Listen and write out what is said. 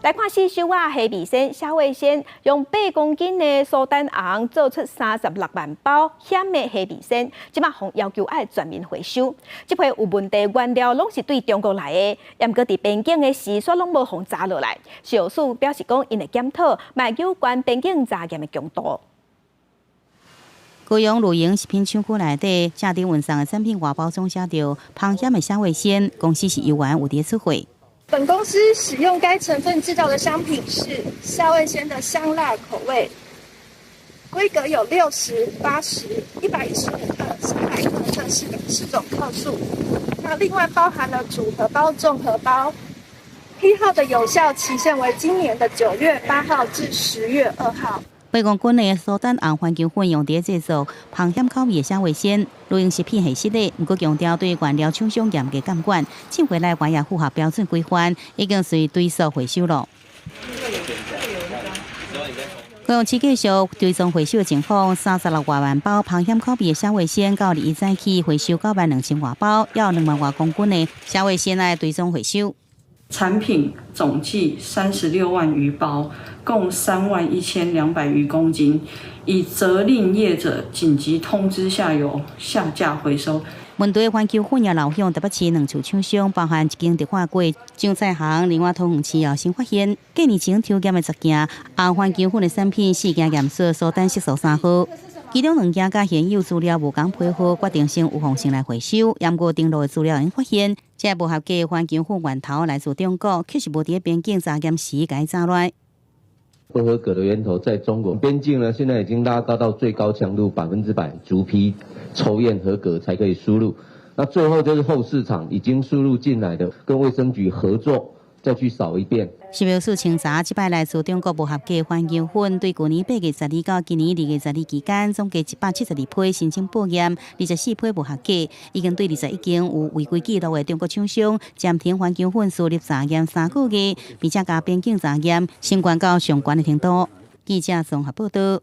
來看四收啊，蝦米鮮、蝦味鮮用8公斤的蘇丹紅做出36萬包薟的蝦米鮮，這馬予要求愛全面回收。這批有問題原料攏是對中國來的，毋過佇邊境的時煞攏無予查落來。食藥署表示講，𪜶會檢討，嘛有關邊境查驗的強度。高雄露營食品廠區內底，正頂運送的產品外包裝寫著芳香的蝦味鮮，公司是猶原有佇出貨。本公司使用該成分製造的商品是蝦味鮮的香辣口味，規格有60、80、115克、300克這四種克數。那另外包含了組合包、綜合包，批號的有效期限為今年的9月8號至10月2號。8公斤的蘇丹紅番薑粉用佇製作芳香口味的蝦味鮮，露營食品係實的，毋過強調對原料廠商嚴格監管，進貨來源也符合標準規範，已經隨追溯回收咯。高雄市繼續追蹤回收的情況，36外萬包芳香口味的蝦味鮮，到21早起回收9萬2千外包，猶有2萬外公斤的蝦味鮮來追蹤回收。產品總計36萬餘包，共3萬1200餘公斤，已責令業者緊急通知下游下架回收。問題番薑粉也流向台北市兩處廠商，包含一間迪化街張菜行，另外桃園市也新發現，幾年前抽檢的10件紅番薑粉的產品，四件驗出蘇丹色素3號，其中兩件佮現有資料無仝批號，決定先預防性來回收。毋過登錄的資料已經發現，這無合格番薑粉源頭來自中國，確實無佇邊境查驗時共查來。不合格的源頭在中國邊境呢，現在已經拉高到最高強度100%逐批抽驗合格才可以輸入。那最後就是後市場已經輸入進來的，跟衛生局合作再去掃一遍。食藥署清查，這擺來自中國無合格番薑粉，對舊年8月12到今年2月12期間，總計172批申請報驗，24批無合格，已經對21間有違規記錄的中國廠商暫停番薑粉輸入查驗3個月，並且共邊境查驗升懸到上懸的程度。記者綜合報道。